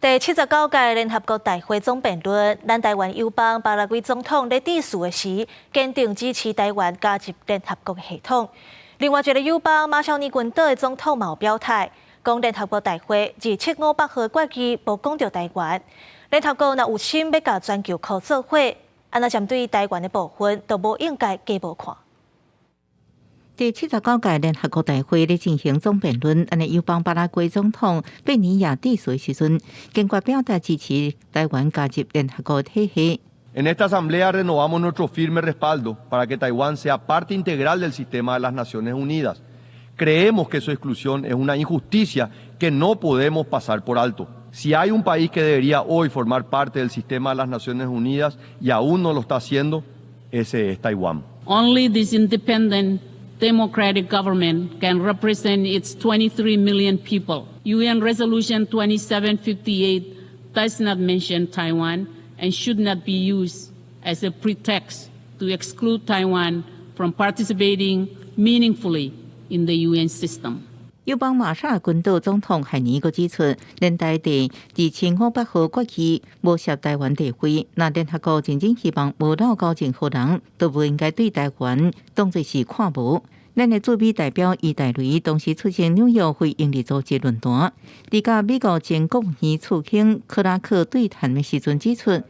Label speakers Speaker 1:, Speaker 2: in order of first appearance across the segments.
Speaker 1: 第79屆聯合國大會總辯論，咱台灣友邦巴拉圭總統咧致辭的時，堅定支持台灣加入聯合國系統。另外一个友邦馬紹爾群島的總統嘛有表態，講聯合國大會2758號決議無講著台灣，聯合國若有心欲共全球箍做伙，按呢針對台灣的部分都無應該加無看。
Speaker 2: 第79屆聯合國大會咧進行總辯論，按呢友邦巴拉圭總統貝尼亞致辭時陣，堅決表達支持台灣加入聯合國體系。
Speaker 3: En esta asamblea renovamos nuestro firme respaldo para que Taiwán sea parte integral del sistema de las Naciones Unidas. Creemos que su exclusión es una injusticia que no podemos pasar por alto. Si hay un país que debería hoy formar parte del sistema de las Naciones Unidas y aún no lo está haciendo, ese es Taiwán.
Speaker 4: Only this independent democratic government can represent its 23 million people. UN Resolution 2758 does not mention Taiwan and should not be used as a pretext to exclude Taiwan from participating meaningfully in the UN system.
Speaker 2: 友邦馬紹爾群島總統海尼閣指出，聯大第2500號決議無涉台灣地位，若聯合國真正希望無漏勾任何人，都無應該對台灣當作是看無。咱的駐美代表余大雷當時出席紐約非營利組織論壇，佇佮美國前國務院次卿克拉克對談的時陣指出，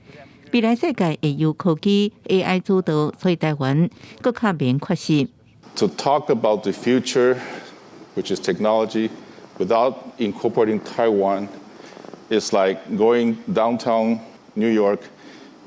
Speaker 2: 未來世界會由科技 AI 主導，所以台灣閣較免缺席。
Speaker 5: To talk about the future, which is technology, without incorporating Taiwan, is like going downtown New York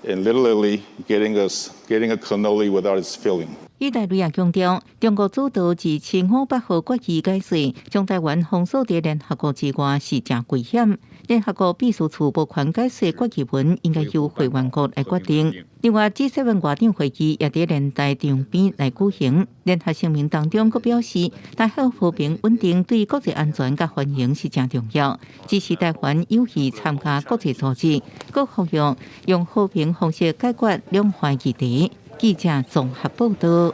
Speaker 5: in Little Italy, getting a cannoli without its filling.
Speaker 2: 余大雷也強調，中國主導2758號決議解說，將台灣封鎖佇聯合國之外是誠危險。聯合國秘書處無權解說決議文，應該由會員國來決定。另外，G7 外長會議也佇蓮台長濱來舉行，聯合聲明當中閣表示，台海和平穩定對國際安全佮繁榮是誠重要，支持台灣有序參加國際組織，閣呼籲用和平方式解決兩岸議題。記者綜合報道。